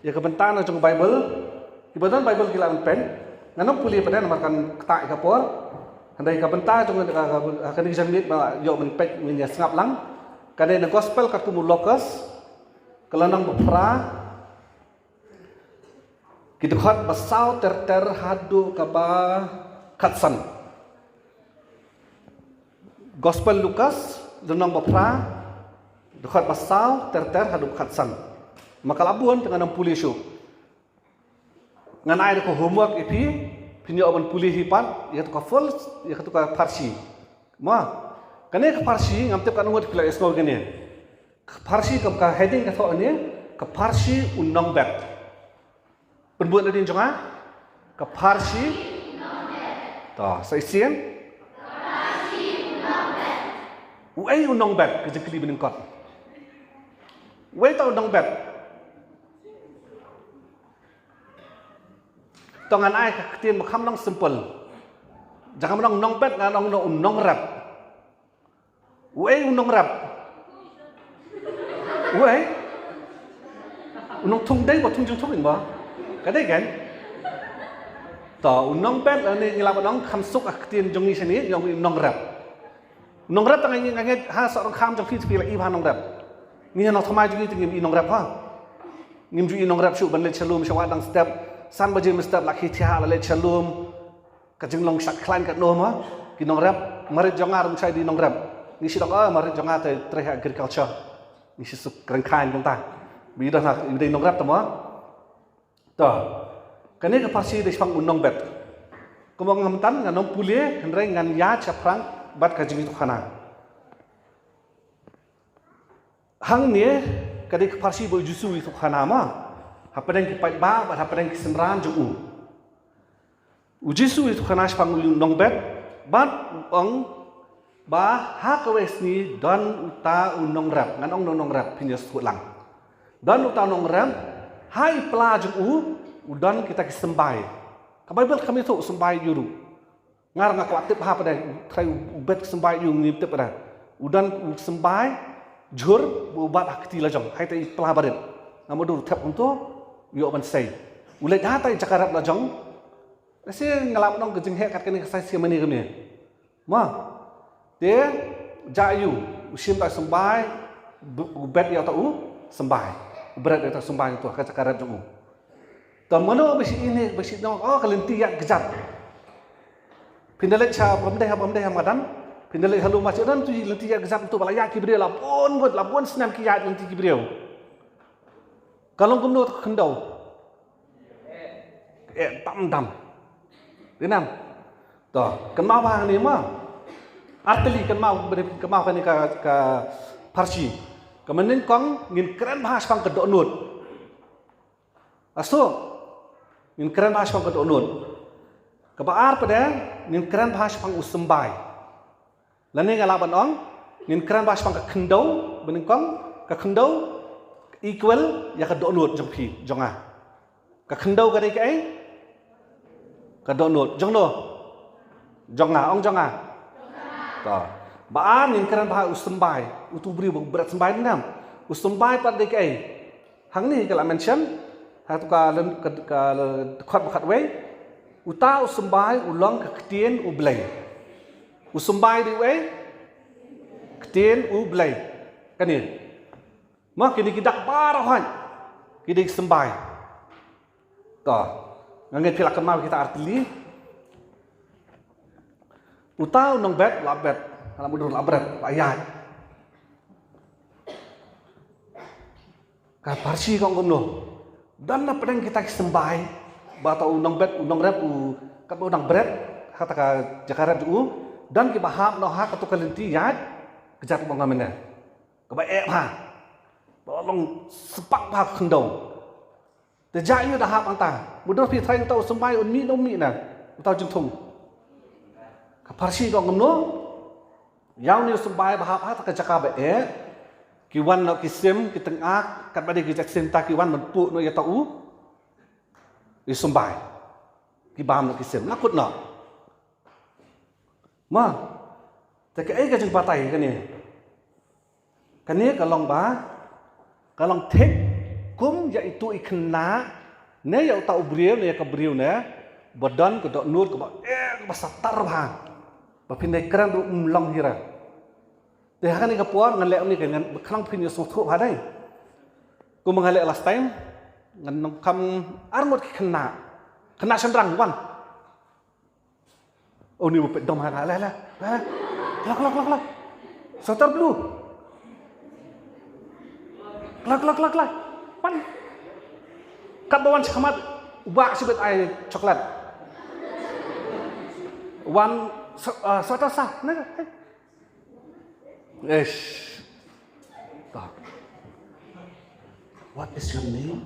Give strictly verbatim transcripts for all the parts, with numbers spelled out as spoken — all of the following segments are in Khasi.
Ïa ka bynta na jong ka Baibl, kiba don Baibl ki lah ban peit. Ngan ym pule pat namar kan ktah ïa ka por. Hynrei ka bynta jong ka, ka, ka, kane ka janmiet ba ïoh ban peit ngin ïa sngap lang. Kane na Gospel katkum u Lukas, ka lynnong ba phra, ki dkhot ba saw ter ter haduh kaba khatsan. Gospel Lukas, lynnong ba phra, dkhot ba saw ter ter haduh khatsan. Ma ka la bun te ngan ym pule shuh. Ngan ai da ka homework ïa phi, phin ïoh ban pule hi pat ïa katu ka full, ïa katu ka pharshi. Ma, kane ka pharshi ngam tip katno ngut phi la ïohsngew ïa kane. Ka pharshi, ka, ka heading ka thoh ne, ka pharshi u nongbet. Pynbud nadien jong nga, ka pharshi. To, sa shisien. Uei u nongbet, ka jingkylli banyngkot. Uei uta u nongbet? To ngan ai ka ktien ba kham long simple. Jaka ba long nongbet ngan ong u nongrep. Uei u nongrep? Uei? U nongthung dei ba thung jingthung in ba? Ka dei kan? To, u nongbet lane ngi lah ban ong kham suk ha ka ktien jong ngi shane, ngi ong u nongrep. U nongrep tang ngi, ngi ha soh rong kham jong phi, phi la i ba nongrep. Ngi ha nongthymmai jong ngi te ngim i nongrep ha. Ngim ju i nongrep shuh ban leit sha lum sha wah dang step. San baje mynstep la khie thiah la leit sha lum. Ka jinglong shat khlaiñ katno ma, ki nongrep, marit jong nga ruh shai dei nongrep. Ngi shu dang, oh, marit jong nga te trei ha agriculture. Ngi shu suk kren khlaiñ kumta. Ba i don ha, i dei nongrep te ma. To. Kane ka pharshi dei shaphang u nongbet. Kumba nga mynta ngan ym pule, hynrei ngan ïaid shaphrang bad ka jingïathuhkhana. Hangne, ka dei ka pharshi ba u Jisu u ïathuhkhana ma. Hapdeng ki paidbah, bad hapdeng ki synran jong u. U Jisu u ïathuhkhana shaphang u nongbet, bad u ong ba ha kawei ka sngi don uta u nongrep, ngan ong u nongrep, phin ïa sngewthuh lang. Don uta u nongrep, ha i pla jong u, u don kita ki symbai. Ka Baibl kam ïathuh symbai aiu ruh. Nga ruh nga kwah tip ha pat de, u trai u bet symbai aiu ngim tip pat de. U don u symbai jhur, ba u bat ha kti la jong, ha ita i pla barit. Nga mutdur u thep kumto, u ïoh ban sei. U leit ha ita i jaka rep la jong. Lehse nga lah ban ong ka jingheh kat kane ka size ïa mane kane. Ma. Te, jia aiu, u shim ita u symbai, u bet ïa uta u symbai. U bret ïa uta u symbai kumto, ha ka jaka rep jong u. Te mano ba shi ine, ba shi ong, oh, ka lynti ïaid kjat. Phin da leit sha bym dei ha, bym dei ha madan. Phin da leit ha lum, ma shi don tu lynti ïaid kjat tu ba la ïaid ki briew, la bun ngut, la bun snem ki ïaid lynti ki briew. Ka long kumno ka khyndew. Eh, tam tam. Dei nam. To, kynmaw bha kane ma. Artylli kynmaw, kynmaw kane ka, ka pharshi. Ka mynnyngkong ngin kren bha shaphang ka dohnud. Aso, ngin kren bha shaphang ka dohnud. Kaba ar pat de, ngin kren bha shaphang u symbai. Lane nga lah ban ong, ngin kren bha shaphang ka khyndew, mynnyngkong, ka khyndew, equal, ïa ka dohnud jong phi, jong nga. Ka khyndew ka dei kaei? Ka dohnud, jong no? Jong nga, ong jong nga. To. Ba ar ngin kren bha u symbai, utu u briew ba bret symbai ne nam. U symbai pat dei kaei? Hangne ka la mention, ha tu ka lyn-, ka, ka, dkhot ba khatwei, uta u symbai u long ka ktien u Blei. U symbai dei uei? Ktien u Blei. Kane. Ma kine ki dak baroh hoi. Ki dei symbai. To. Nga ngeit phi la kynmaw kita artylli. Uta u nongbet, la bet. La mutdur la bret, la ïaid. Ka pharshi ka ong kumno. Don na pdeng kita ki symbai. Ba uta u nongbet, u nongrep, u katba u dang bret. Ha kata ka jaka rep jong u. Don kiba hap noh ha katu ka lynti ïaid. Kjat ba nga mynne. Kaba eh bha. Ba long spak bha khyndew. Te jia aiu da hap hangta. Mutdur phi tharai uta u symbai un mih ne um mih na. Uta u jingthung. Ka pharshi ka ong kumno. Ïa une u symbai ba hap ha kata ka jaka ba eh. Ki wan noh ki sim, ki tyngak, katba dei ki jaka sim ta ki wan ban puh noh ïa uta u. U symbai. Ki bam noh ki sim. La kut noh. Ma. Te kaei ka jingbatai kane. Kane ka long ba, ka long thik, Kum ïa itu i khynnah, ne ïa uta u briew, ne ïa ka briew ne, ba don ka dohnud kaba, eh, kaba satar bha. Ba phin dei kren ruh ym long hi re. Te ha kane ka por ngan leh uni ka ngan khnang phin ïa sngewthuh bha dei. Kum nga leh last time, ngan nang kam ar ngut ki khynnah. Khynnah shynrang wan. Uni u peit dom ha nga, leh, leh, leh. Kla, kla, kla, kla. Sweater blue. Kla, kla, kla, kla. Wan. Katba wan shakhmat, u bah shibit ai chocolate. Wan, so-, ah, sweater sah. Nah, eh. Eish. What is your name?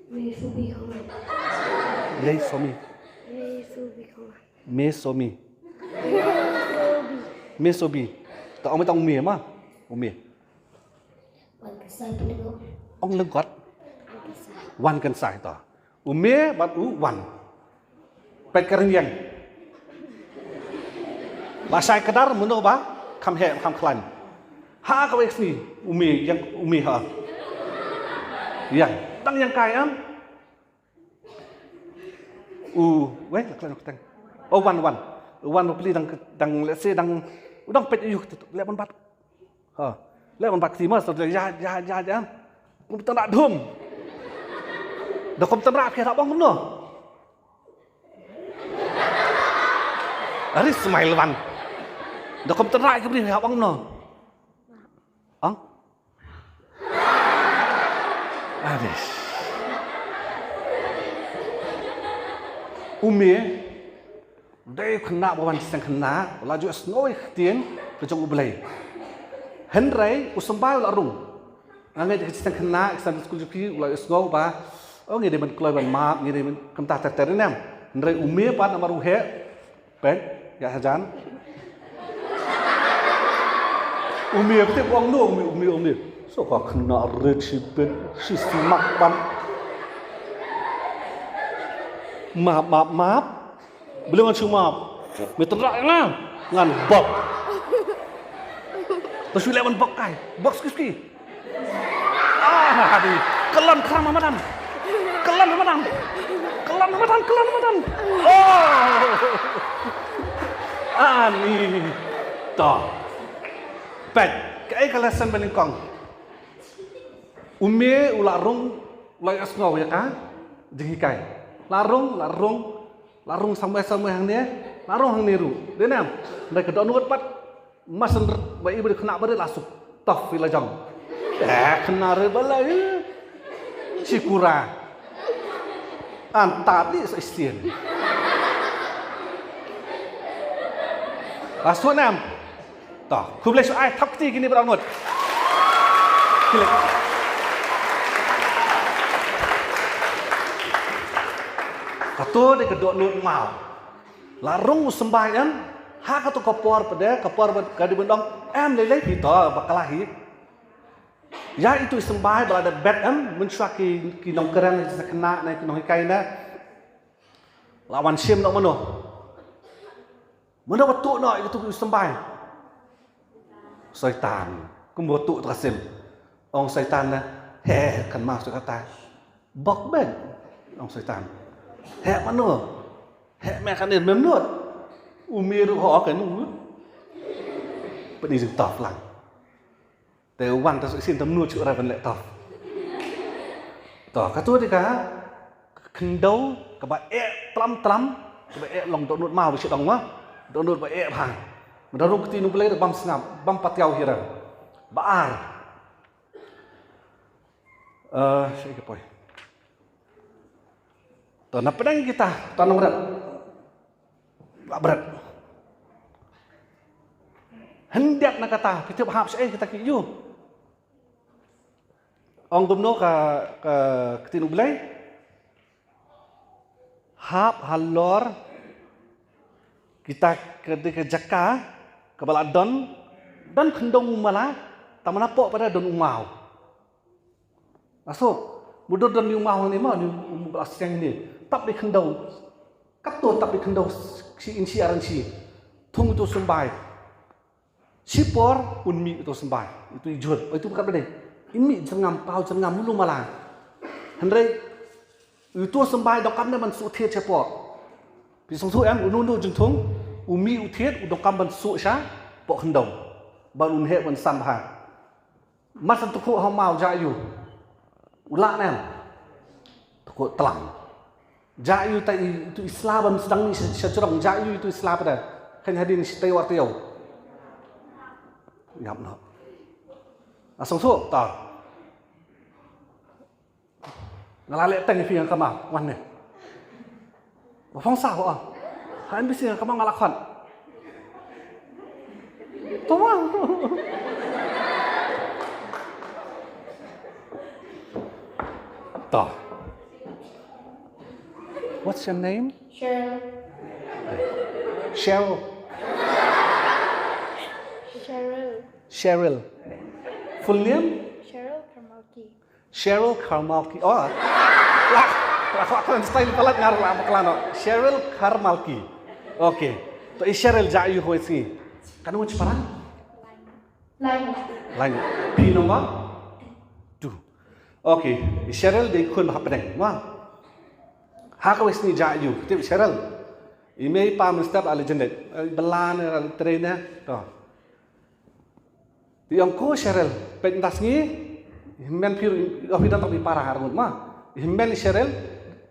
Mesobi Khaman. Mesomi. Mesobi Khaman. Mesomi. Mesobi. Mesobi. Ta ong, ta ong Mie ma. Ong Mie. Wan Kynsai Pyndengoh. Ong lyngkot. Wan Kynsai. Wan Kynsai ta. U Mie bad u Wan. Peit ka rynïeng. Ba shai kdar mynno ba kham heh kham khlaiñ. Ha kawei ka sngi u Mie ïeng, u Mie ha. Ïeng. Dang ïeng kai em. U, wei, la khlaiñ ka teng. Oh, Wan, Wan. U Wan u pli dang, dang, let's say, dang, u dang peit ïa u, leh ban bat. Ha. Leh ban bat kti ma, sa ïa, ïa, ïa, ïa. Kum tynrah dhum. Da kum tynrah phi hap ong kumno? Ari smile Wan. Da kum tynrah ki briew hap ong kumno? Ong? Anis. U Mie, dei u khynnah ba wan seng khynnah, u la ju sngew ïa ka ktien ka jong U Blei. Hynrei u symbai u la rung. Nga ngeit ka seng khynnah, ka Sunday school jong phi, u la ju sngew ba, oh, ngi dei ban kloi ban map, ngi dei ban kumta ter ter ne em. Hynrei u Mie pat namar u heh, Peit, ïa hajan. U Mie phi tip u ong kumno, u Mie, u Mie, u Mie. So ka khynnah rit shibit, shi smak ban. Map, map, map. Balei ngan shu map? Me tynrah ïa nga. Ngan bok. Te shu leh ban bok kai. Bok suki suki. Ah, adi. Kyllon khram ha madan. Kyllon ha madan. Kyllon ha madan, kyllon ha madan. Oh. Ani. To. Peit, kaei ka lesson ba nyngkong. U Mie u la rung, u la ïohsngew ïa ka jinghikai. La rung, la rung, la rung samoi samoi hangne, la rung hangne ruh. Dei ne em? Dei ka dohnud pat. Masen ba i ba dei khynnah ba dei la suk tough ïa la jong. Eh, khynnah re ba la, eh. Shikura. An ta di sa isien. La suk nam. To, khublei shu ai thap kti kine ba dohnud. Klik. Kato dei ka dohnud maw. La rung u symbai em, ha kato ka por pat de, ka por ba ka dei ban ong, em lei lei phi to, bakla hi. Ïa itu i symbai ba la dep bet em, mynshuwa ki, ki nongkren, ki sa khynnah, ne ki nonghikai ne. La wan shim noh mano. Mano ba tuh noh, ïa itu i symbai. Soitan, kumba tuh ta ka sim. Ong Soitan ne, he, kan ma Soitan. Bok bek, ong Soitan. Heh mano? Heh me kane mem nud. U Mie ruh ho ka nung nud. Pynjing tough lang. Te wan ta shisien tam nud shu rai ban leh tough. To, kato dei ka khyndew kaba eh tlam tlam, kaba eh long dohnud maw ba shu dang ma. Dohnud ba eh bha. Mynta rung kti nong Blei bam sngap, bam patiaw hi ra. Ba ar. Eh, shaei ka poi. To na pdeng kita, to nongrep. Ba bret. Hyndiat na kata, phi tip hap shaei kita ki ïoh. Ong kumno ka, ka, ka ktien U Blei. Hap halor kita ka, ka jaka kaba la don, don khyndew mala, tang mala pok pada don u maw. Aso, mudor don ni u maw ni ma, ni u maw ba la siang ni. Tap di khyndew. Kato tap di khyndew shi inshi ar inshi. Thung itu symbai. Shipor un mih itu symbai. Itu i jhur. Itu bukan bade. In mih jyrngam, paw jyrngam, mulu mala. Hynrei uto u symbai donkam ne ban suh thied shapoh. Phi sngewthuh em, uno uno u jingthung, u mih u thied u donkam ban suh shapoh khyndew. Ban un heh ban san bha. Mar shen to khuh ha u maw, jah ïa u. U lah ne em? To khuh tlang. Jah ïa u, ta i, to i sla bym sdang ni sha, sha jrong, jah ïa u, to i sla pat da. Khein hadien shi taïew ar taïew. Ïap noh. A song so, ta. Nga la leh teng ïa phi nga kynmaw, wan ne. Ba phong saw, ah. Ha M B C nga kynmaw nga la khot. To wan. To. What's your name? Cheryl. Cheryl. Cheryl. Cheryl. Full name? Cheryl Karmalki. Cheryl Karmalki. Oh. Lah, lah, khlem style palat ngar lah bakla no. Cheryl Karmalki. Okay. To i Cheryl, jah ïa u ha kawei sngi. Katno ngut shipara? Lai ngut. Lai ngut. Phi nombor? Two. Okay. I Cheryl dei khun ba hap pdeng. Wah. Ha kawei sngi jah ïa u. Tip Cheryl. I mei i pa mynstep la leit jynleit. Bala ne la leit trei ne. To. Te ong ko Cheryl, peit mynta sngi, hynmen phi, ïoh phi don tang phi para ar ngut ma. Hynmen i Cheryl,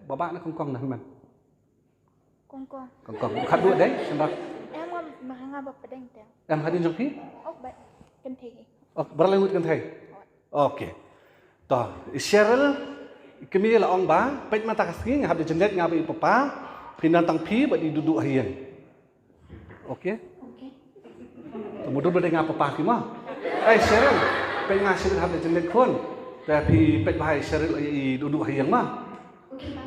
ba bah ne kongkong ne hynmen. Kongkong. Kongkong. Khatduh dei, shen ba. Em, nga, ma nga ba pdeng te. Em hadien jong phi? Oh, ba kynthei. Oh, ba la ngut kynthei. Okay. To, i Cheryl, i kmie la ong ba, peit mynta ka sngi, nga hap da jynleit nga bad i papa, phin don tang phi bad i Duhduh ha ïing. Okay? Okay. To mudui ba dei nga papa phi ma. Ei, Cheryl, peit nga Cheryl hap da jynleit khun. Te phi peit bha i Cheryl, i Duhduh ha ïing ma. Okay, pa.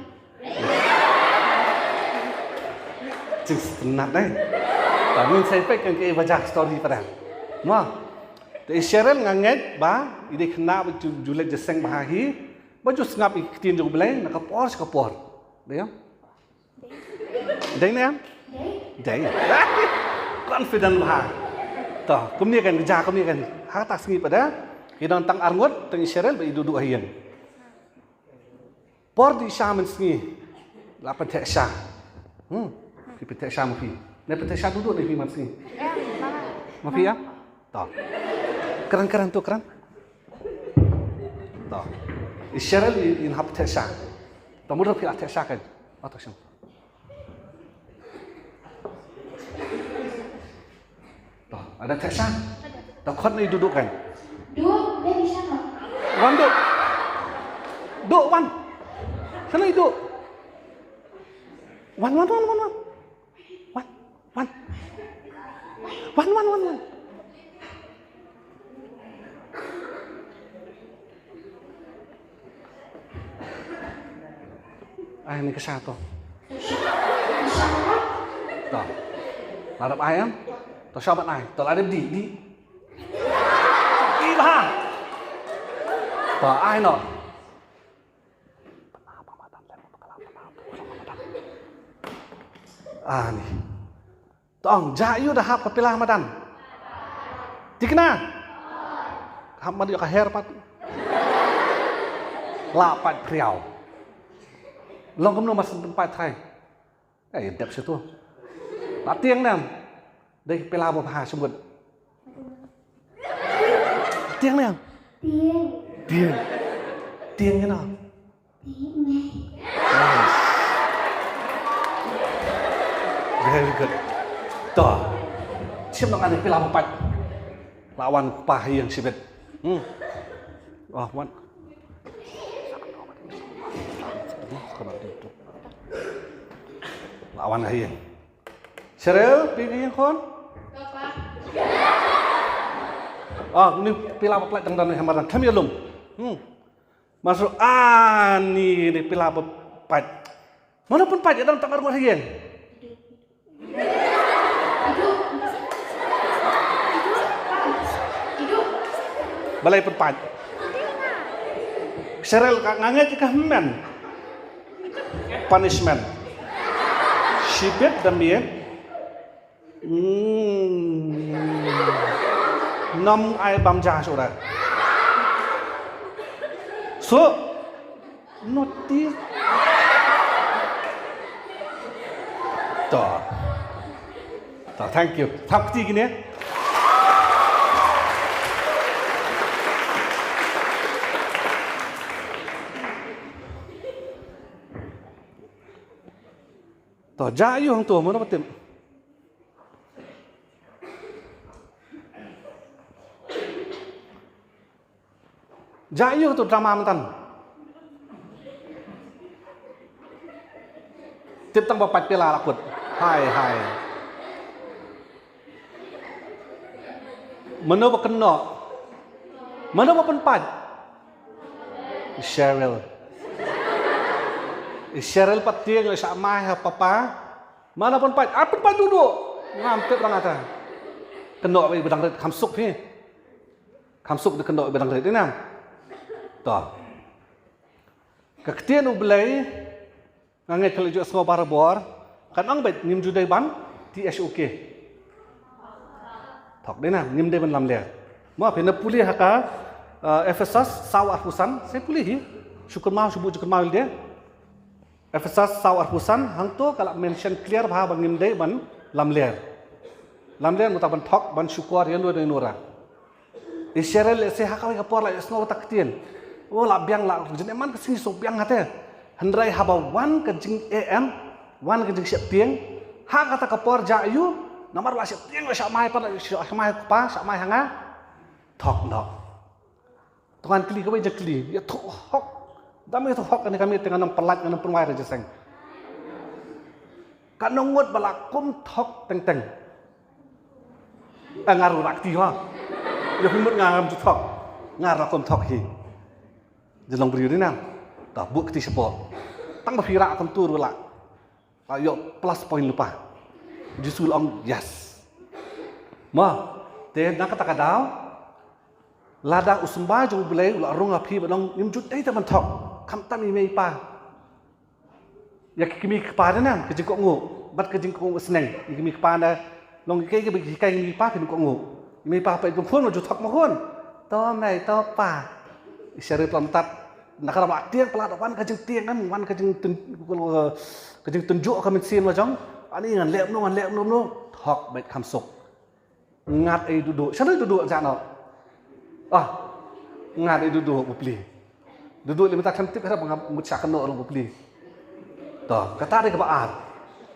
Jingsngewtynnat, eh. Ta ngin sa peit kan ka i ba jah story pat da. Ma. Te i Cheryl nga ngeit ba i dei khynnah ba ju, ju leit jingïaseng bha hi. Ba ju sngap ïa ki ktien jong U Blei na ka por sha ka por. Dei ïa? Dei ne em? Dei. Confident bha. To, kumne kan, ja kumne kan. Ha kata ka sngi pat da. Ki don tang ar ngut, tang i Cheryl bad i Duhduh ha ïing. Por dih sha mynsngi. La pyntheh sha. Hmm. Phi pyntheh sha ma phi. Ne pyntheh sha Duhduh ne phi mynsngi. Ma phi ïa? To. Kren, kren to, kren. To. I Cheryl i, in hap theh sha. To mut ruh phi la theh sha kan. Oh, to shong. To, lada theh sha. To khot na i Duhduh kan. Duh, dei sha no. Wan Duh. Duh, wan. Sana i Duh. Wan, wan, wan, wan, wan. Wan, wan. Wan, wan, wan, wan. Ai, ni ka sha to. To. La dep ai em? To sha ban ai. To la dep dih, dih. Dih bha. To ai noh. Ani. To ong, ja ïa u da hap ka pila madan. Thikna. Hap mat ïa ka her pat. La pat phriaw. Long kumno ma sngewthuh pat thai. Ai, dep sha tu. La tieng ne em. Dei pila ba bha sumut. Tieng ne em. Tieng. Tieng. Tieng ne em. Yes. Very good. To. Shim nang ani pila ba pat. La wan pa ha ïing shibit. Hmm. Oh, wan. La wan ha ïing. Cheryl, phi ïa khun? Ah, ni pila ba pynpait dang dang ni hamar dang. Khlem ïalum. Hmm. Masuk ani ni pila ba pynpait. Mano pynpait ïa dang tang arngut ha ïing? Balei pynpait? Cheryl ka nga ngeit ka hynmen. Punishment. Shibit da miet. Hmm. Nom ai bam ja sura. So. Noti. To. To, thank you. Thap kti kine. To, ja yu hangto, mano ba tip? Ja yu to drama myntan. Tip tang ba pat pela la kut. Hai, hai. Mano ba kynnoh? Mano ba pynpait? Cheryl. Cheryl pat tieng sha mai ha papa. Mano pynpait? Ah, pynpait duh duh. Ngam tip rang ata. Kynnoh ba i ba dang rit kham suk hi. Kham suk da kynnoh ba dang rit, ïa nam. To. Ka ktien U Blei, nga ngeit ka la ju sngew barabor, kan ong beit ngim ju dei ban, T H O K. Thok dei nam, ngim dei ban lamler. Mo phi na pule ha ka, eh, Ephesos saw arphew san, sa pule hi. Shu kynmaw, shu buh ju kynmaw ïa lade. Ephesos saw arphew san, hangto ka la mention clear bha ba ngim dei ban lamler. Lamler mut ban thok, ban shukor ïa no ïa no ruh. I Cheryl lehse ha kawei ka por la ïohsngew kata ka ktien. Oh, la biang, la jin, eh, man ka sngi shu biang hate. Hynrei haba wan ka jing A M, wan ka jingsheptieng, ha kata ka por ja yu, namar la sheptieng, la shah mai pat, la shah mai kpa, shah mai ha nga. Thok noh. To ngan kylli kawei jingkylli, ïathuh hok. Dam ïathuh hok kane ka miet te ngan ym pynlait, ngan ym pynwai re jingïaseng. Katno ngut ba la kum thok teng teng. Eh, nga ruh la kti ha. Ïa phi mut nga ngam ju thok. Nga ruh la kum thok hi. Jin long briew dei nam. To buh kti shapoh. Tang ba phi rah kumtu ruh la. La ïoh plus point lypa. Jisu la ong yes. Mo, te na kata ka daw, lada u symbai jong U Blei u la rung ha phi ban ong ngim ju dei te ban thok, khamtam i mei i pa. Ïa ki kmie ki kpa dei nam, ka jingkohnguh bad ka jingkohnguh sneng. Ïa ki kmie ki kpa na long ki, ki, ki, ki kmie ki kpa kin kohnguh. I mei i pa peit kum khun, ju thok mo khun. To mei, to pa. I Cheryl pla mynta na ka rama tieng pla da wan ka jingtieng, kan wan ka jingtyn, ka jingtynjuh ka mynsiem la jong. Ani ngan leh mano, ngan leh mano mano. Thok beit kham suk. Ngat ei duh duh. Shano duh duh ja noh. Ah. Ngat ei duh duh bapli. Duh duh lei mynta khlem tip ka ba nga mut sha kano long bapli. To, kata dei kaba ar.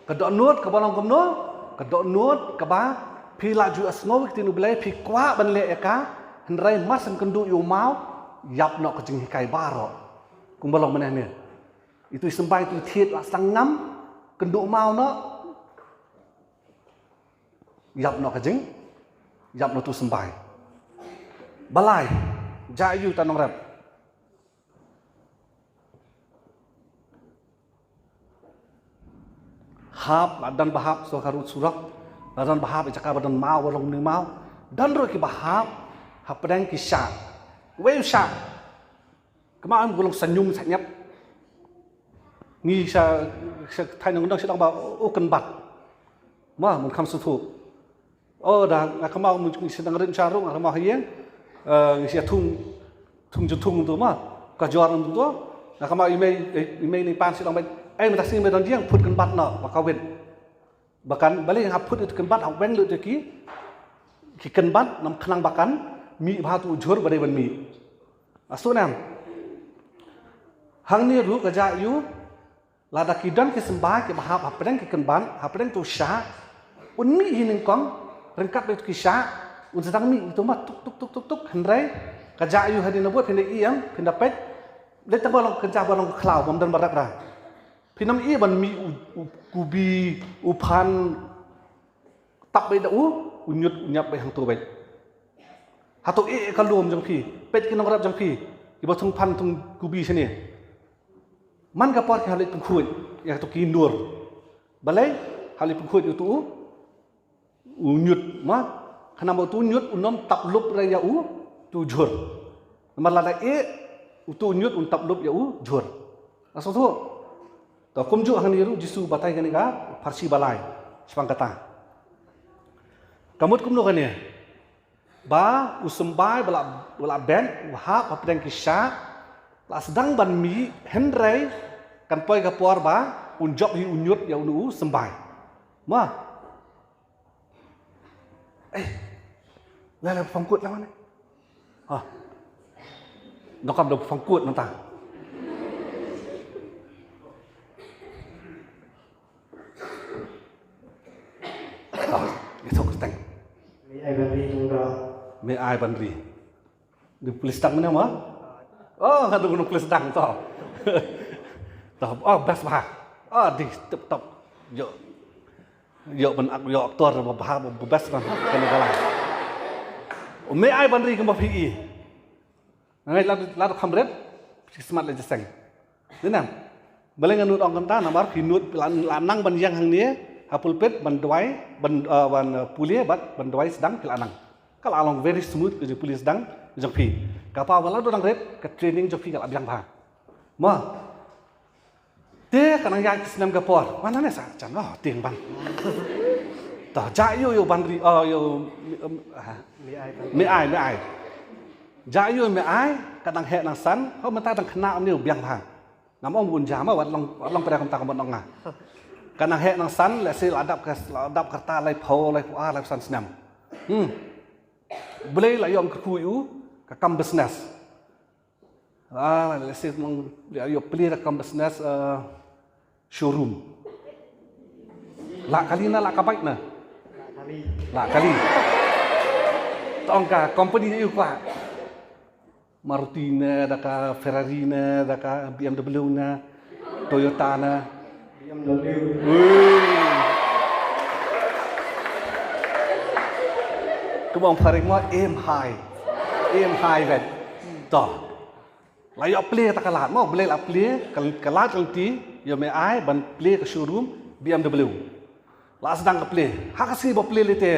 Ka dohnud kaba long kumno, ka dohnud kaba phi la ju ïohsngew ïa ka ktien U Blei, phi kwah ban leh ïa ka, hynrei mar shen kynduh ïa u maw, ïap noh ka jinghikai baroh. Kumba long mynne mynne. Itu i symbai, itu i thied la sdang ngam, kynduh maw noh. Ïap noh ka jing, ïap noh utu u symbai. Ba lai, ja ïa uta u nongrep. Hap, la don ba hap sha ka rud surok, la don ba hap ïa jaka ba don maw, ba long ni maw. Don ruh kiba hap hapdeng ki shah. Wei u shah. Kynmaw em, ka long sha ñium sha ñiap. Ngi sha, sha thaiñ nongdang sha dang ba u kynbat. Mo, mun kham sngewthuh. Oh, da nga kynmaw mun ngi sha dang rit sha rung, nga kynmaw ha ïing. Eh, ngi sha thung, thung jong thung tu mo. Ka jor tu. Nga kynmaw i mei, i mei ni pan sha dang ba. Ai mynta sngi mei don jiang, phut kynbat noh ba ka wit. Ba kan, balei nga phut ïa utu u kynbat, ha weng lut ïa ki, ki kynbat, namar khnang ba kan mih bha utu u jhur ba dei ban mih. Asu nam. Hangne ruh ka ja ïa u, lada ki don ki symbai kiba hap hapdeng ki kynbat, hapdeng utu u shah, un mih hi nyngkong ryngkat bad utu ki shah, un sdang mih utu ma tuk tuk tuk tuk tuk, hynrei ka ja ïa u, hadien nabud phin da ïohi em, phin da peit, leit tang ba long ka ja ba long ka khlaw, bym don ba rep ra. Phin ym i ban mih u, u kubi, u phan, tap beit da u, u ñiut u ñiap beit hangto beit. Hato ïeh ka lum jong phi, peit ki nongrep jong phi, kiba thung phan thung kubi shane. Man ka por ki hap leit pynkhuid ïa kato ki nur. Balei hap leit pynkhuid ïa utu u, u ñiut, ma. Khnang ba utu u ñiut un ym tap lup re ïa utu u jhur. Namar lada ïeh, utu u ñiut un tap lup ïa u jhur. Nga sngewthuh. To kumjuh hangne ruh Jisu batai kane ka pharshi ba lai shaphang kata. Ka mut kumno kane? Ba u symbai ba la, ba la beit, u hap hapdeng ki shah, La sdang ban mih hynrei kan poi ka por ba un jop hi u ñiut ïa u symbai. Ma. Eh. La la pangkut la mana? Ha. Nokam da pangkut nanta. Ah, itu kutang. Me ai ban ri tungda. Me ai ban ri. Di pulis tang mana ma? Oh, kadu kunu pulis tang to. To, oh, best bah. Oh, di tip top. Yo. Yo ban ak yo aktor ba bah ba best ban kena galai. Me ai ban ri kemba phi i. Ngai lad lad kham ret. Phi smat le jeseng. Dinam. Balei nga nud ong kumta namar phi nud la la nang ban ïeng hangne ha pulpit ban duwai ban eh, ban eh, pule bad ban duwai sdang phi la nang. Ka la long very smooth ka jingpule sdang jong phi. Ka pa ba la dang ret ka training jong phi ka la biang bha. Ma. Te ka nang ïaid ki snem ka por. Wan nane sa chan oh tieng ban. Ta ja ïu ïu ban ri oh ïu me ai me ai. Ja ïu me ai ka nang heh nang san. Ho mynta dang khna ym ne u biang bha. Ngam ong bun jam wat long wat long pyrshah kumta ka mon ong nga. Ka nang heh nang san lehse la dap ka la dap ka rta lai phew lai phew ar lai phew san snem. Hmm. Blei la ïoh kyrkhu ïa u ka kam business. Ah, lehse nang la ïoh plie da kam business eh, showroom. La kali na la ka bike na. La kali. Tong ka company ïa u kwa. Maruti ne, da ka Ferrari ne, da ka B M W ne, Toyota ne. B M W. Woo. Kumba ong phareng mo aim high. Aim high vet. To. La ïoh plie ta ka lad mo, blei la plie ka lad ka lynti, ïoh me ai ban plie ka showroom B M W. La sdang ka plie. Ha ka sngi ba plie lite.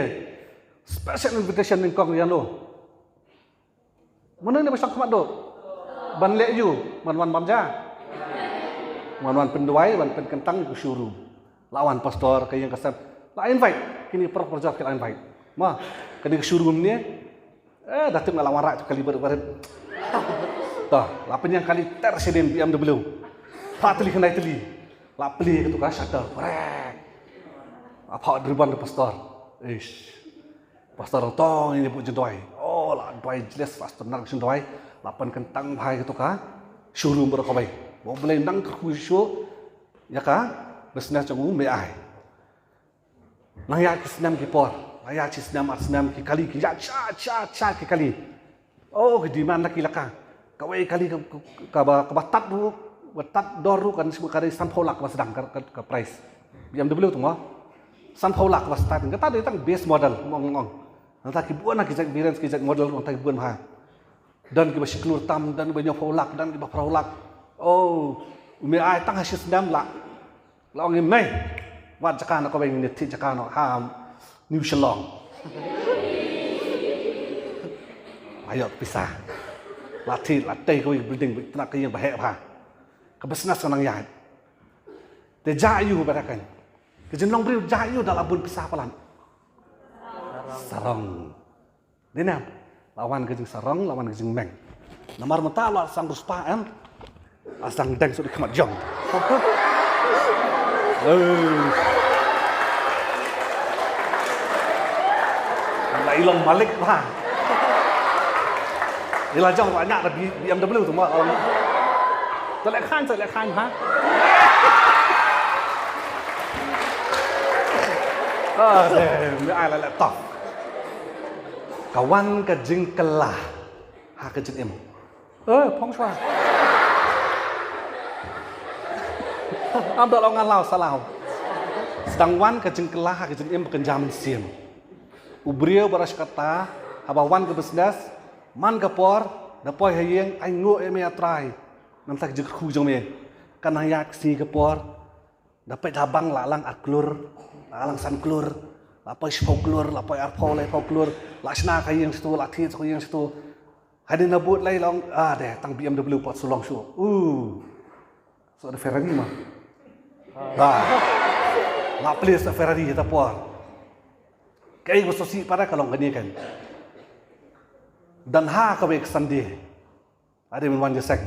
Special invitation nyngkong ïa no. Mano ne ba shong khmat do? Ban leh ïu, ban wan bam ja. Wan wan pynduwai, wan pynkyntang ïa ka showroom. La wan pastor ka ïing ka sem. La invite, kine para pelajar ki la invite. Ma, kane ka showroom ne. Eh, da tip nga la wan rah tu kali barit barit. To, la pynïang kali ter shadien B M W. Phra tylli khyndai tylli. La plie katu ka shutter. Prek. Apa driban da pastor. Ish. Pastor tong ini bu jendoi. Oh, la doi jelas pastor nar jendoi. La pynkyntang bha ïa katu ka showroom baroh kawei. Ba u Blei nang kyrkhu shuh ïa ka business jong u me ai. Nang ïa ki snem ki por, nang ïa ki snem ar snem ki kali ki ïa cha cha cha ki kali. Oh, ki demand la ki la ka. Kawei kali ka ka- ka ba ka ba tat ruh, ba tat dor ruh kan shu ka dei sanphew lak ba sdang ka, ka, ka price. B M W tu mo. Sanphew lak ba start ka ta dei tang base model mong mong. Nangta ki bun na ki jait variants ki jait model nangta ki bun ha. Don ki ba shi klur tam, don ki ba hynñiewphew lak, don ki ba phra lak. Oh, me ai tang ha shi snem la. La ong i mei. Wat jaka na kawei ngi thik jaka no ha New Shillong. Ayo pisa. La thik la tei kawei building bi tna ka ïing ba heh bha. Ka business ka nang ïaid. Te ja ïu ba da kan. Ka jinglong briew ja ïu da la bun pisa palat. Sarong. Dei ne la wan ka jingsarong la wan ka jingmeng. Namar mynta la sang ruh spah em. La sang deng suk di khmat jong. Eh. La i long malik bha. Ila jong la nyak da B- BMW tu ma. Ta leh khan ta leh khan ha. Ah, deh, me ai la laptop. Ka wan ka jingkylla ha ka jingim. Eh, phong shwa. Am da long nga law sa law. Sdang wan ka jingkylla ha ka jingim ba kynja mynsiem. U briew ba ra shkata haba wan ka business man ka por da poi ha ïing ai nguh ïa me ïa Trai. Namar ka jingkyrkhu jong me. Kan nang ïa ka sngi ka por. Da peit ha bank la lang ar klur, la lang san klur, la poi shiphew klur, la poi arphew, laiphew klur, la shna ka ïing shitu, la thied sa ka ïing shitu. Hadien na bud lai long, ah deh, tang BMW pat su long shuh. Uh. So da Ferrari ma. Ah. La plie sa Ferrari ta por. Kaei ba sngewsih pat ka long kane kan. Dan ha kawei ka Sunday. Ade min wan jingïaseng.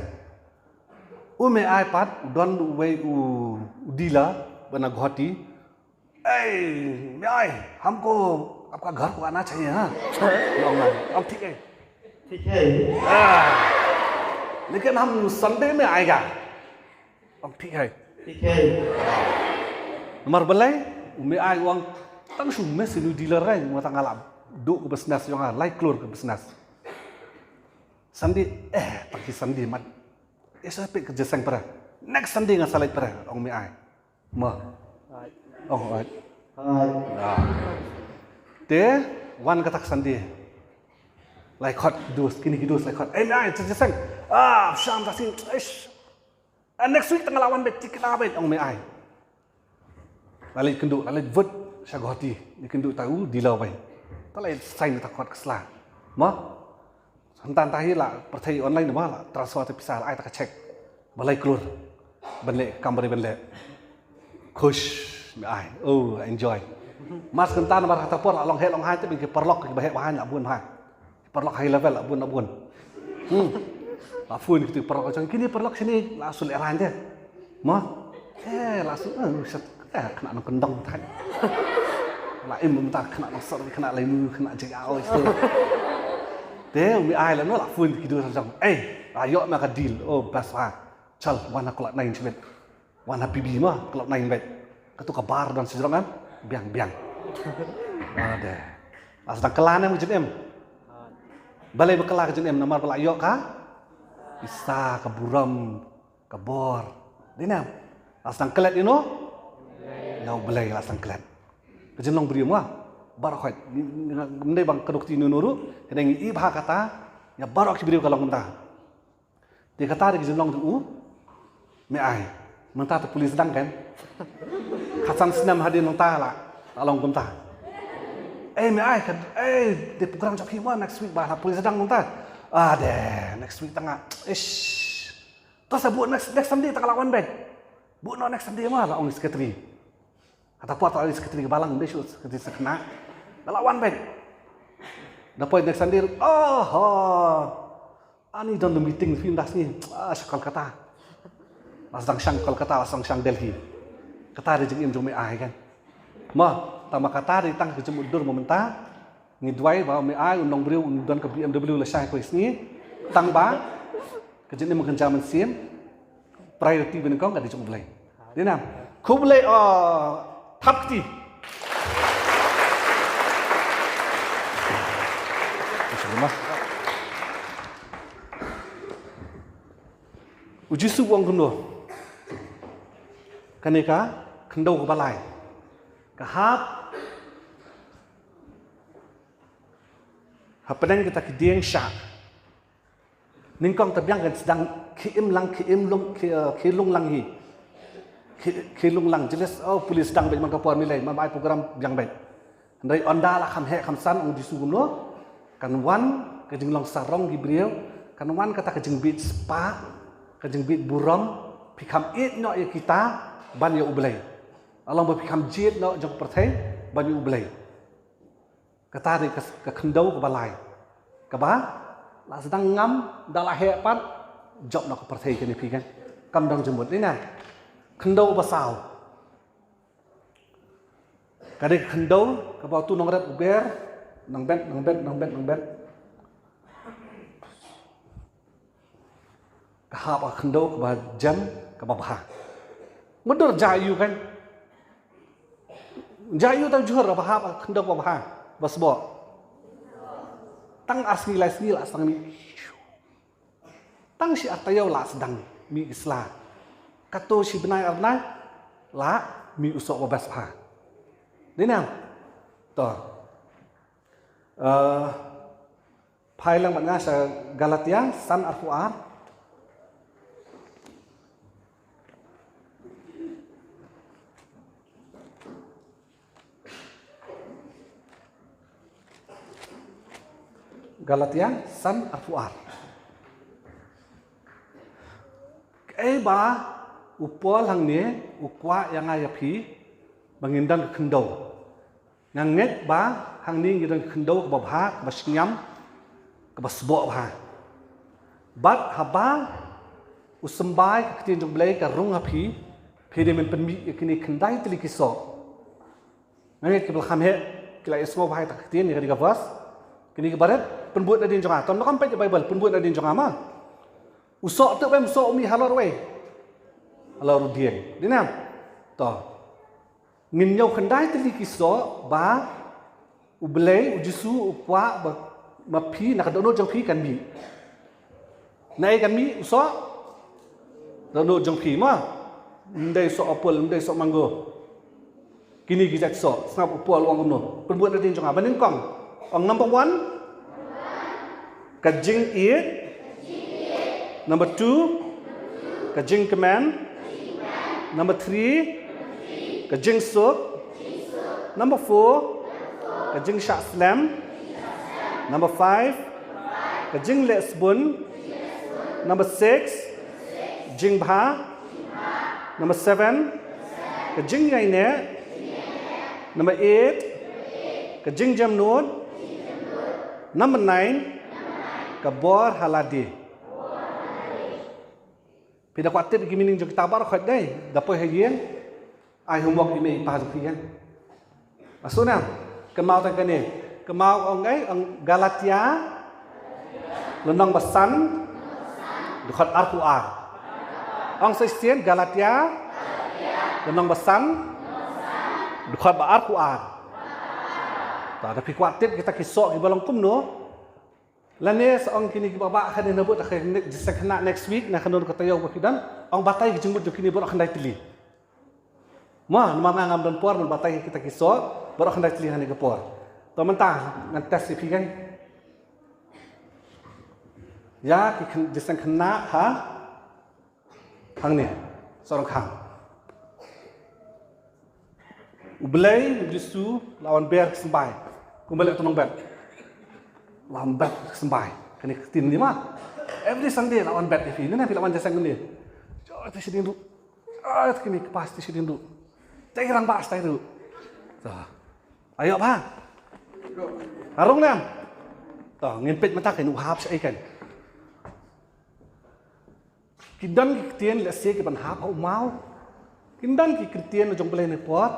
U Meai pat u don uwei u, u dealer ba na Guwahati. "Ei, Meai, हमको आपका घर को आना चाहिए, हाँ?" U ong, "हम ठीक है।" ठीक है। "हाँ, लेकिन हम Sunday में आएगा।" U ong, "ठीक है।" ठीक है। Namar balei? U Meai u ong, "Tang shu message ïa u dealer, nga tang nga la duh ka business jong nga, lai klur ka business. Sunday, eh, tang ki Sunday mat. Eh, sa peit ka jingïaseng para. Next Sunday ngan sa leit para," ong u Meai. Mo. Ong, ong. Te wan kata ka Sunday. Lai khot ki dos, kine ki dos lai khot. "Eh, Meai, jingïaseng. Ah, sham ta sing. Eish. Ah, next week tang nga la wan beit, kine ki la beit," ong u Meai. La leit kynduh, la leit vote sha Guwahati. Leit kynduh ta u dealer wei. Ta leit sign ta khot ka sla. Mo. Hangta hangta hi la pyrthei online, mo, la transfer ta pisa, la ai ta ka cheque ba lai klur. Ban leh ka kam ba dei ban leh. Khush, Meai. Oh, enjoy. Mar shen ta namar hata por la long heh long haiñ te, ban ki paralok kiba heh ba haiñ la bun bha. Paralok high level la bun, la bun. Hmm. La phone kito ki paralok jong, kine paralok shane la shu lehraiñ te. Mo. Eh, la shu, eh, shet, eh, khynnah nongkyndong te. La im mynta khynnah nongsor, khynnah laimu, khynnah jingïaid, shet. Te u Meai lano la phone kito ki jong. "Eh, la ïoh ma ka deal." "Oh, best bha. Chal, wan ha Cloud Nine shibit. Wan ha P B, mo, Cloud Nine beit. Kato ka bar don shajrong, em? Biang, biang." Ade. La sdang kylla ne em ka jingim? Balei ba kylla ka jingim? Namar ba la ïoh ka pisa, ka burom, ka bor. Dei ne em? La sdang klet ïano? Ïa U Blei la sdang klet. Ka jinglong briew, mo. Baroh khoit. Ym dei ba ka duk ti ïano ruh. Hynrei ngi ïohi ba kata ïa baroh ki briew ka long kumta. Te kata dei ka jinglong jong u Meai. Mynta te pule sdang kan. Khatsan snem hadien mynta la, la long kumta. "Eh, Meai, ka, eh, dei program jong phi, mo, next week ba la pule sdang mynta." "Ah, dei, next week tang nga. Ish. To sa buh next, next Sunday tang nga la wan beit." "Buh noh next Sunday, mo," la ong i secretary. Hata por ta i secretary ka balang, dei shu secretary sa khynnah. Nga la wan beit. Da poi next Sunday, "Oh, ho. Ani don meeting phi mynta sngi, ah, sha Kolkata." La sdang shang Kolkata, la sdang shang Delhi. Kata dei jingim jong u Meai kan. Mo, tang ba kata dei tang ka jingmutdur mo mynta. Ngi duwai ba u Meai u nongbriew un don ka B M W lashai kawei sngi. Tang ba ka jingim kan jam mynsiem. Priority ba nyngkong ka dei jong u Blei. Dei ne em? Khublei, oh, thap kti. U Jisu u ong kumno? Kane ka khyndew kaba lai ka hap hapdeng kita ki dieng shah. Nyngkong te biang kan sdang khie im lang, khie im lung, khie, eh, khie lung lang hi. Khie, khie lung lang, jelas, oh, pule sdang beit man ka por milai, man ba ai program biang beit. Hynrei ynda la kham heh kham san, ong u Jisu kumno? Kan wan ka jinglong sarong ki briew, kan wan kata ka jingbit spah, ka jingbit burom, phi kham ïeit noh ïa kita ban ïa U Blei. La long ba phi kham jied noh jong ka pyrthei ban ïa U Blei. Kata dei ka, ka khyndew kaba lai. Kaba la sdang ngam, da la heh pat, jop noh ka pyrthei kane phi kan. Kam dang jingmut, dei ne em? Khyndew ba saw. Ka dei ka khyndew kaba uto u nongrep u ber, nang bet, nang bet, nang bet, nang bet. Ka hap ka khyndew kaba jem kaba bha. Mutdur jia ïa u kan. Jia ïa u tang jhur ba hap ka khyndew kaba bha, ba sboh. Tang ar sngi lai sngi la sdang mih. Tang shi ar taïew la sdang mih ki sla. Katto shi bnai ar bnai la mih u soh ba best bha. Dei ne em? To. Eh, Phai lang bad nga sha Galatia san arphew ar. Galatia san arphew ar. Kaei ba u Paul hangne u kwah ïa nga ïa phi ba ngin don ka khyndew. Nga ngeit ba hangne ngi don ka khyndew kaba bha, kaba shngiam, kaba sboh bha. Bad haba U symbai ka ktien jong U Blei ka rung ha phi, phi dei ban pynmih ïa kine khyndai tylli ki soh. Nga ngeit ki ba la kham heh ki la ïohsngew bha ïa ka ktien, ïa kane ka verse. Kine ki barit, pynbud nadien jong nga. Tang da kam peit ïa Baibl, pynbud nadien jong nga ma. U soh te u em, u soh u mih halor uwei? Halor u dieng. Dei ne em? To. Ngin ñiew khyndai tylli ki soh ba U Blei, U Jisu, u kwah ba ma phi, na ka dohnud jong phi kan mih. Naei kan mih u soh? Dohnud jong phi ma. Ym dei soh apple, ym dei soh mango. Kine ki jait soh, sngap u Paul u ong kumno. Pynbud nadien jong nga, ba nyngkong. Ong number one, ka jingïeit. Number two, ka jingkmen. Number three, ka jingsuk. Number four, ka jingshah slem. Number five, ka jingleh sbun. Number six, jingbha. Number seven, ka jingïaineh. Number eight, ka jingjemnud. Number nine, ka bor ha lade. Phi da kwah tip ki meaning jong kita baroh khoit dei, da poi ha ïing, ai homework ïa i mei i pa jong phi ïa. Asu nam, kynmaw tang kane, kynmaw ong ei, ong Galatia, lynnong ba san, dkhot arphew ar. Ong sa shisien, Galatia, lynnong ba san, dkhot ba arphew ar. Ta da phi kwah tip kita ki soh ki ba long kumno, lane sa ong kine ki ba bah kane na bud ha ka ne-, jingïaseng khynnah next week, na ka don ka taïew ba phi don, ong batai ki jingmut jong kine baroh khyndai tylli. Mo, namar nga ngam don por ban batai kita ki soh baroh khyndai tylli ha kane ka por. To mynta ngan test ïa phi kan. Ïa ki khyn-, jingïaseng khynnah ha Hangne, sohryngkhang. U Blei, U Jisu, la wan ber ki symbai. Kumba leh u nongbet. La wan bet ki symbai. Kane ka ktien ne ma. Every Sunday la wan bet ïa phi. Ne na phi la wan jingïaseng ne. Jo, te shadien ruh. Ah, te kine kpas te shadien ruh. Te ki rangbah shatai ruh. To. Ayo bha. Harung ne em. To, ngin peit mynta kan u hap shaei kan. Ki don ki ktien lehse ki ban hap ha u maw. Ki don ki ktien jong U Blei ne por.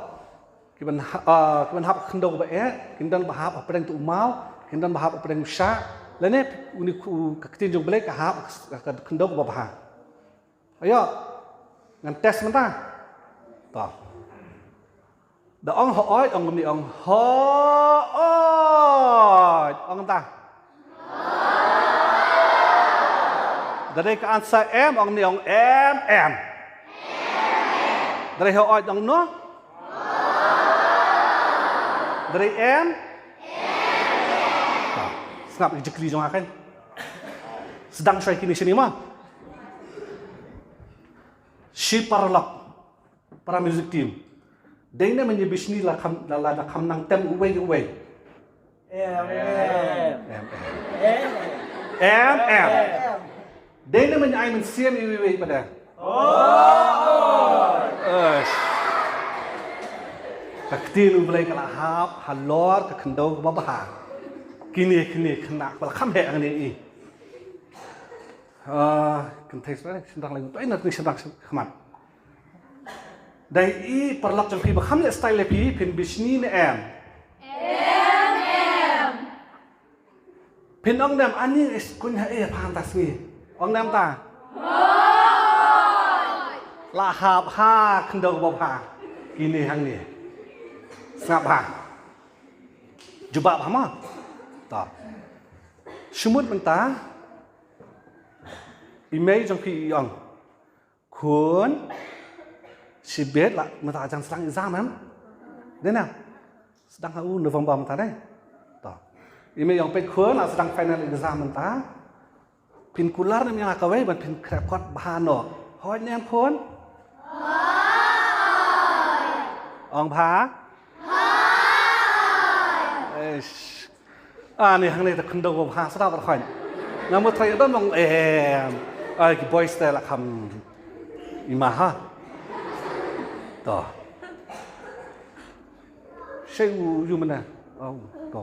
Ki ban ha-, ah, ki ban hap ha khyndew ba eh, ki don ba hap ha pdeng tu u maw, ki don ba hap ha pdeng u shah. Lane uni ku-, ka ktien jong U Blei ka hap ha ka khyndew ba bha. Ayo. Ngan test mynta. To. Da ong hooid, ong kumne ong hooid. Ong ta. Da dei ka answer em, ong kumne ong em, em. Da dei hooid, ong kumno? Da dei em? Sngap ïa ka jingkylli jong nga kan. Sdang shwa ïa kine shane ma. Shi paralok. Para music team. Dei ne mynta bishni la kham, la, la, la kham nang tem uwei uwei. Em, em. Em, em. Em, em. Dei ne mynta ai mynsiem uwei uwei pat de. Oh. Eish. Ka ktien U Blei ka la hap halor ka khyndew kaba bha. Kine, kine khynnah ba la kham heh hangne i. Ah, kynthei sdang, shynrang lei, to ina shynrang khmat. Dei i paralok jong phi ba kham leh style leh phi, phin bishni ne em? Em, em. Phin ong ne em, ani is kun ha e phan ta sngi. Ong ne em ta? Hooid. La hap ha khyndew ba bha. Kine hangne. Sngap ha. Jubab ha ma. Ta. Shimut mynta. I mei jong phi i ong. Khun, shibit la mynta jan sdang exam em? Dei ne? Sdang ha u November mynta dei. To. I mei ong peit khun la sdang final exam mynta. Phin kular ne em ïa nga kawei ban phin khreh kot bha noh. Hooid ne em khun? Hooid. Ong bha? Hooid. Eish. Ani hangne te khyndew ba bha sdang ba khooid. Nga mut trai don bang em. Ai ki boys te la kham i ma ha. To. Shei u yu mynne. Oh, to.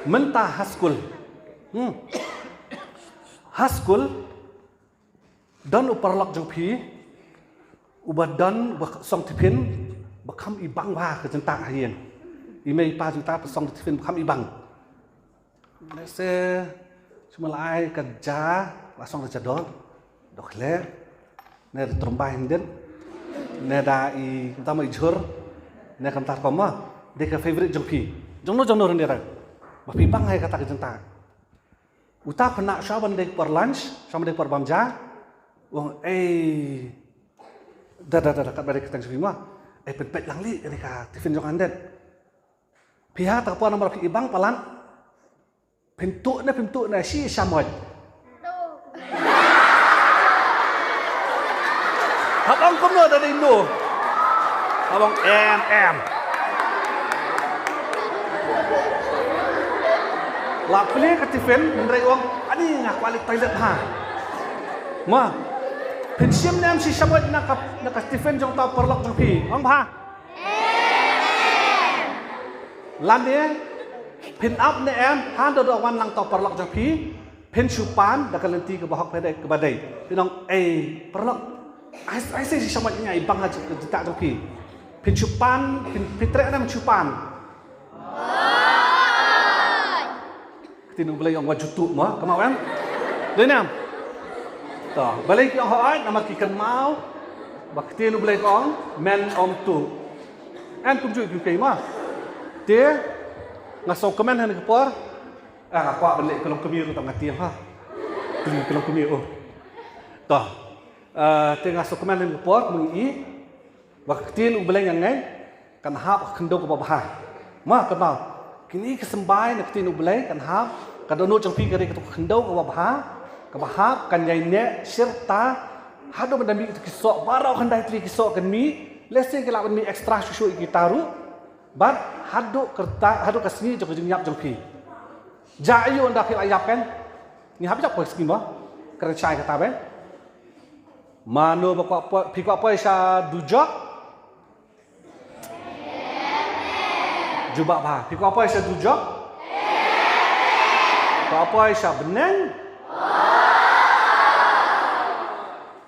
Mynta ha skul. Hmm. Ha skul. Don u paralok jong phi uba don, uba song tiffin ba kham ibang bha ka jingtah ha ïing. I mei i pa jong uta ba song tiffin ba kham ibang. Lehse shu ma la ai ka ja, la song da ja doh, doh khleh, ne da trumbai hyndet, ne da i, kumta ma i jhur, ne kumta rukom ma. Dei ka favorite jong phi. Jong no jong no ruh ne da. Ba phi bang ha kata ka jingtah. Uta u khynnah shuwa ban dei por lunch, shuwa ban dei por bam ja, u ong, "Ei, da, da, da, da, katba dei ka teng sha phi ma. Ei, pynpeit lang lei kane ka tiffin jong nga hyndet." Phi ha kata ka por namar phi ibang palat, phin tuh ne, phim tuh ne, shi shamoit. Hap ong kumno da dei no. Hap ong em, em. La plie ka tiffin, hynrei u ong, "Ani, nga kwah leit toilet ha." Ma, phin shim ne em shi shamoit na ka, na ka tiffin jong uta u paralok jong phi? Ong bha. Lane phin ap ne em, haba u wan lang uta u paralok jong phi, phin shu pan da ka lynti kaba hok, phi dei, kaba dei. Phin ong, "Ei, paralok, ai, ai se shi shamoit, nga ibang ha ka jingtah jong phi." Phin shu pan, phin, phin treh ne em shu pan? Ka ktien U Blei ong wat ju tuh ma, kynmaw em? Dei ne em? To, balei ki ong hooid, namar ki kynmaw ba ka ktien U Blei ka ong, men ym tuh. Em kumjuh ki ong ma. Te nga sngewkmen ha kane ka por, ah, nga kwah ban leh ka longkmie ruh tang, nga tieng ha. Ka longkmie, oh. To. Ah, te nga sngewkmen ha kane ka por, mynta i ba ka ktien U Blei, nga ngeit kan hap ha ka khyndew kaba bha. Ma, kynmaw, kine ki symbai na ka ktien U Blei kan hap, ka dohnud jong phi ka dei kato ka khyndew kaba bha, kaba hap, kan ïai neh shirta haduh ban da mih ki soh, baroh khyndai tylli ki soh kan mih, lehse ki lah ban mih extra shuh shuh ïa kita ruh. Bad haduh ka rta, haduh ka sngi jong ka jingïap jong phi. Jia aiu ynda phi la ïap, kan? Ngi hap ïap ka sngi mo. Kren shai kata, bad mano ba kwah poi, phi kwah poi sha dujok? Jubab bha. Phi kwah poi sha dujok? Kwah poi sha bneng?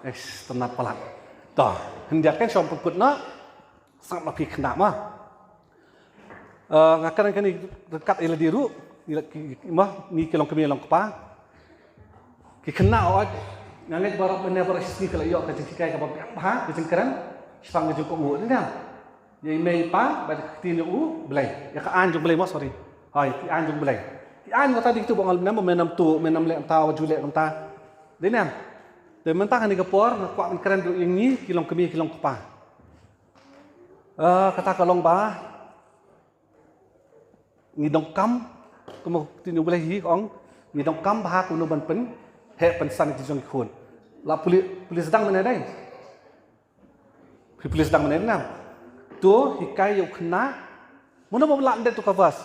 Eish, tynnat palat. To, hynrei kan shong pynkut noh. Sngap ma phi khynnah ma. Eh, nga kren kane ryngkat ïa lade ruh, ïa ki, ma, ngi ki longkmie longkpa. Ki khynnah, oh, nga ngeit baroh mynne baroh shisngi ki la ïoh ka jinghikai kaba biang bha, ka jingkren shaphang ka jingkohnguh, ne em? Ïa i mei i pa bad ka ktien jong U Blei, ïa ka aiñ jong U Blei mo, sorry. Hooid, ki aiñ jong U Blei. Ki aiñ kata dei kito ba ong lem, men ym tuh, men ym leh kumta, wat ju leh kumta. Dei ne em? Te mynta kane ka por nga kwah ban kren ruh ïa ngi ki longkmie ki longkpa. Ah, kata ka long ba ngi donkam, kumno ka ktien U Blei hi ka ong, ngi donkam bha kumno ban pynheh pynsan ïa ki jong ki khun. La pule, pule sdang mynne dei? Phi pule sdang mynne, ne em? To hikai ïa u khynnah. Mano ba la yndet to ka verse?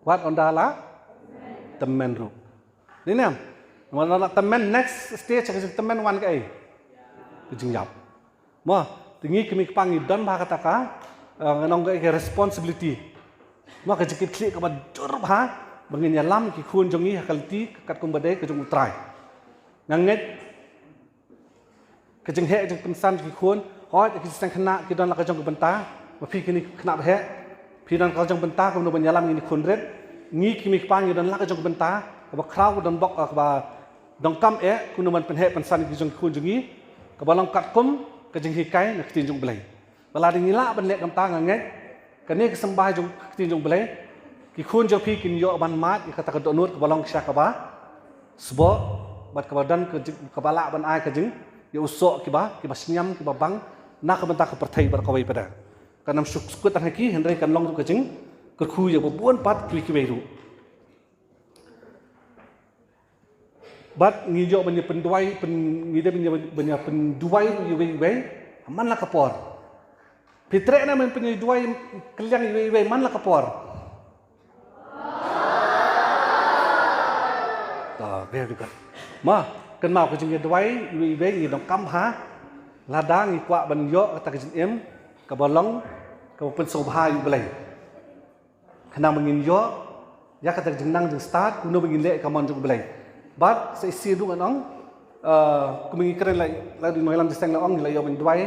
Wat ynda la tymmen ruh. Dei ne em? Namar la tymmen, next stage ka jingtymmen wan kaei? Ka jingïap. Mo, te ngi kmie kpa ngi don bha kata ka, eh, ngan ong kaei, ka responsibility. Mo, ka jingkitkhlieh kaba jur bha ba ngin ïalam ki khun jong ngi ha ka lynti katkum ba dei ka jong U Trai. Nga ngeit ka jingheh jingpynsan ki khun, hooid ki seng khynnah ki don la ka jong ka bynta, ba phi kine ki khynnah ba heh, phi don la ka jong ka bynta kumno ban ïalam ïa kine ki khun rit. Ngi ki kmie ki kpa ngi don la ka jong ka bynta kaba khraw, ka donbok, kaba donkam eh, kumno ban pynheh pynsan ïa ki jong ki khun jong ngi, kaba long katkum ka jinghikai na ka ktien jong U Blei. Ba lada ngi lah ban leh kumta, nga ngeit kane ka symbai jong ka ktien jong U Blei, ki khun jong phi kin ïoh ban mad ïa kata ka dohnud kaba long shisha kaba sboh, bad kaba don ka jing, kaba lah ban ai ka jing, ïa u soh kiba, kiba shngiam, kiba bang na ka bynta ka pyrthei bad kawei pat de. Kan ym shu sukut tang ha ki, hynrei kan long ruh ka jingkyrkhu ïa ba bun pat kiwei kiwei ruh. Bad ngi ïoh ban ïa pynduwai, pyn, ngi dei ban ïa, ban ïa pynduwai ruh ïa iwei ïa iwei man la ka por. Phi treh ne em ban pynduwai kylliang ïa iwei ïa iwei man la ka por? To, very good. Ma, kynmaw ka jingïaduwai ïa iwei ïa iwei ngi donkam bha lada ngi kwah ban ïoh kata ka jingim kaba long kaba pynsngewbha ïa U Blei. Khnang ba ngin ïoh ïa kata ka jingnang jingstad, kumno ba ngin leh ïa ka mon jong U Blei. Bad sa shisien ruh ngan ong, eh, kumba ngi kren la, la dei nongïalam jingïaseng la ong, ngi la ïoh ban duwai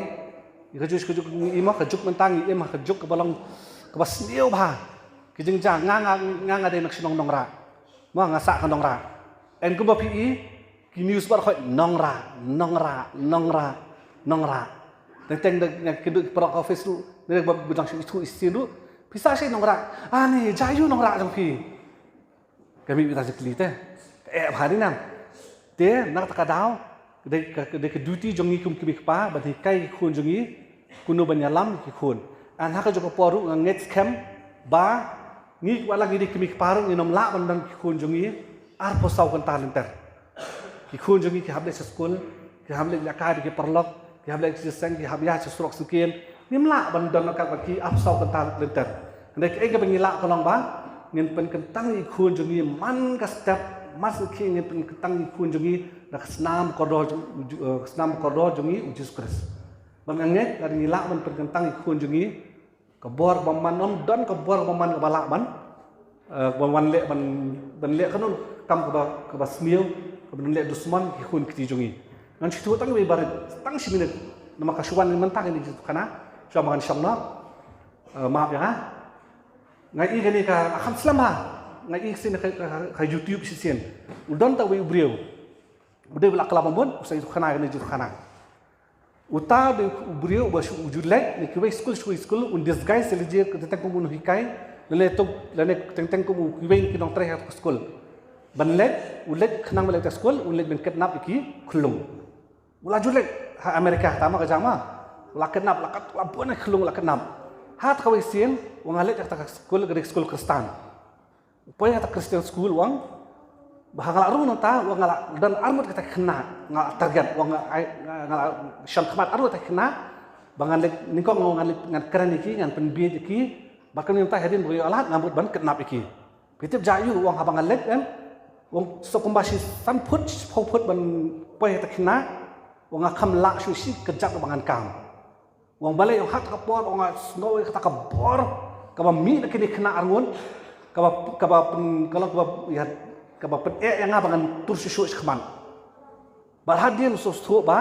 ïa kajuh kajuh, ngi im ha ka juk mynta, ngi im ha ka juk kaba long kaba sniew bha. Ka jingjia, nga, nga, nga, nga dei na ka shnong Nongrah. Mo, nga sah ka Nongrah. And kumba phi i, ki news baroh khoit Nongrah, Nongrah, Nongrah, Nongrah. Teng teng da nga kynduh ki paralok office ruh, ne ba, ba dang shu ithuh isien ruh. Phi sah shaei Nongrah? Ah, ne, jia aiu Nongrah jong phi? Ka mih beit tang jingkylli te. Ka eh bha ne nam. Te na kata ka daw, ka dei ka, ka dei ka duty jong ngi kum ki kmie kpa ban hikai ki khun jong ngi kumno ban ïalam ki khun. And ha kajuh ka por ruh nga ngeit skhem ba ngi wat la ngi dei ki kmie kpa ruh ngin ym lah ban don ki khun jong ngi arphew saw kynta lynter. Ki khun jong ngi ki hap leit sha skul, ki hap leit ïakha bad ki paralok, ki hap leit sha seng, ki hap ïaid sha surok syngkien. Ngim lah ban don katba ki arphew saw kynta lynter. Hynrei kaei kaba ngi lah ka long ba ngin pynkyntang ïa ki khun jong ngi man ka step, man ka sngi ngin pynkyntang ïa ki khun jong ngi da ka snam kordor jong, eh, ka snam kordor jong ngi U Jisu Khrist. Bad nga ngeit lada ngi lah ban pynkyntang ïa ki khun jong ngi, ka bor bymman, ym don ka bor bymman kaba lah ban, eh, ban wan leh, ban, ban leh kano kam kaba, kaba sniew, kaba leh dusmon ki khun kti jong ngi. Ngan shu ïathuh tang iwei i barit, tang shi minit. Namar ka shu wan mynta kane ka jingïathuhkhana, shu wan ba ngan shong noh. Eh, map ïa nga. Nga i kane ka, ah, kham slem ha. Nga i shisien ha ka, ka, ka YouTube shisien. U don tang uwei u briew. U dei ba la kylla bamut, u sa ïathuhkhana kane ka jingïathuhkhana. Uta u dei u briew uba shu, u ju leit na kiwei skul sha kiwei skul, un disguise ïa lade teng teng kum un hikai, lane tuk, lane teng teng kum kiwei na ki nongtrei ha ka skul. Ban leit, u leit khnang ban leit ha skul, un leit ban kidnap ïa ki khyllung. U la ju leit ha America, tang ma ka jam ma. U la kidnap, la kat, la bun ki khyllung, la kidnap. Ha kata kawei sien, u nga leit ha kata ka skul, ka dei ka skul Khristan. U poi ha kata Christian school, u ong ba ha nga la rung nangta, u ong nga la don arngut kita ki khynnah, nga la target, u ong nga, ai, nga, nga la shon khmat arngut kita ki khynnah, ba ngan leit nyngkong, ngan leit, ngan kren ïa ki, ngan pynbieit ïa ki, bad kumne mynta hadien ba nga ïoh lad, nga mut ban kidnap ïa ki. Phi tip jia aiu? U ong haba nga leit, em, u ong sa kumba shi san phut, shiphew phut ban poi ha kita ki khynnah, u ong nga kham lah shuh shi kjat ba ngan kam. U ong balei, u ong ha kata ka por, u ong nga sngew ïa kata ka bor kaba mih na kine ki khynnah arngut, kaba, kaba pyn, ka long kaba, ïa, kaba pyneh ïa nga ba ngan tur shuh shuh shakhmat. Bad hadien u sngewthuh ba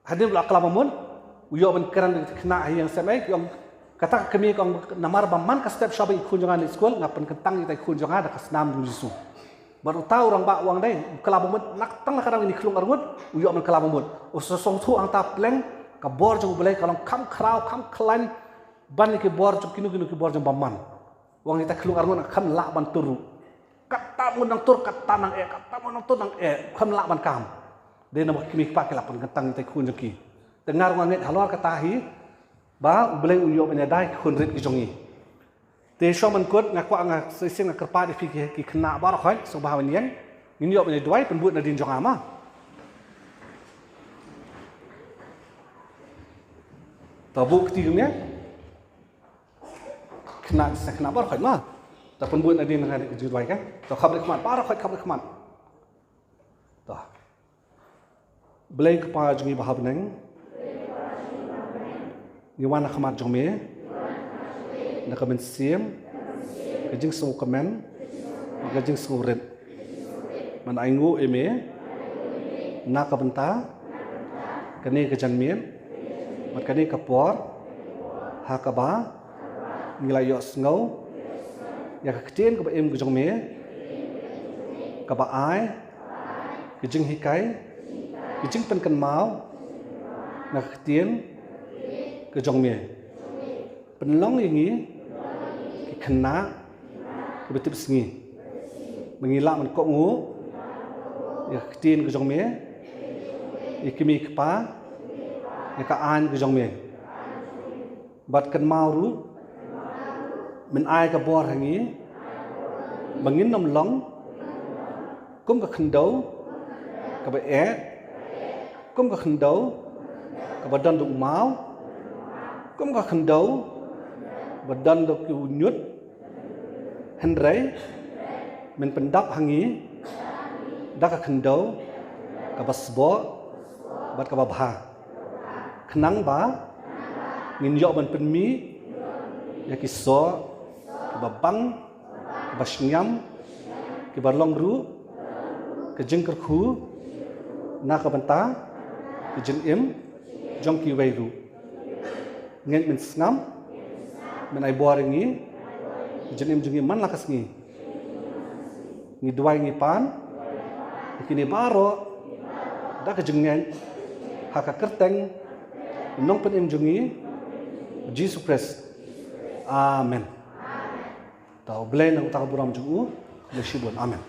hadien ba la kylla bamut, u ïoh ban kren bad kita ki khynnah ha ïing, sa mut u ong, kata ka kmie ka ong namar ba man ka step shwa ba ki khun jong nga leit skul, nga pynkyntang ïa kita ki khun jong nga da ka snam jong U Jisu. Bad uta u rangbah u ong dei, u kylla bamut, na tang na ka daw kine ki khyllung arngut, u ïoh ban kylla bamut. U sngewthuh hangta pleng, ka bor jong U Blei ka long kham khraw, kham khlaiñ ban ïa ki bor jong kino kino ki bor jong bymman. U ong ïa kita ki khyllung arngut kham lah ban tur ruh. Katta mut nang tur, katta nang eh, katta mut nang tur nang eh, kham lah ban kam. Dei namar ki kmie ki kpa ki la pynkyntang ïa kita ki khun jong ki. Te nga ruh nga ngeit halor kata hi ba U Blei un ïoh ban ïada ïa ki khun rit ki jong ngi. Te shuwa ban kut, nga kwah, nga shisien nga kyrpad ïa phi ki, ki khynnah baroh khoit, sngewbha ban ïeng. Ngin ïoh ban ïa duwai, pynbud nadien jong nga ma. To buh kti kumne. Khynnah, sa khynnah baroh khoit ma. To pynbud nadien nga ïa duwai ka. To khap ïa khmat baroh khoit, khap ïa khmat. To. Blei Kpa jong ngi ba ha bneng, ngi wan ha khmat jong me da ka mynsiem, ka jingsngewkmen, ka jingsngewrit, ban ainguh ïa me na ka bynta kane ka janmiet bad kane ka por, ha kaba ngi la ïohsngew ïa ka ktien kaba im ka jong me, kaba ai ka jinghikai, ka jingpynkynmaw na ka ktien ka jong me. Pynlong ïa ngi ki khynnah kiba tipsngi, ba ngin lah ban kohnguh ïa ka ktien ka jong me, ïa ki kmie ki kpa, ïa ka aiñ ka jong me. Bad kynmaw ruh, men ai ka bor ha ngi ba ngin ym long kum ka khyndew kaba eh, kum ka khyndew kaba don da u maw, kum ka khyndew ba don da ki u ñiut. Hynrei men pyndap ha ngi da ka khyndew kaba sboh bad kaba bha, khnang ba ngin ïoh ban pynmih ïa ki soh ba bang, ba shngiam, ki ba long ruh ka jingkyrkhu na ka bynta ka jingim jong kiwei ruh. Ngeit men sngap, men ai bor ïa ngi, ka jingim jong ngi man la ka sngi. Ngi duwai ngi pan ïa kine baroh da ka jingngeit ha ka kyrteng Nongpynim jong ngi, Jisu Khrist. Amen. To U Blei un nang ai ka burom jong u, Blei shibun. Amen.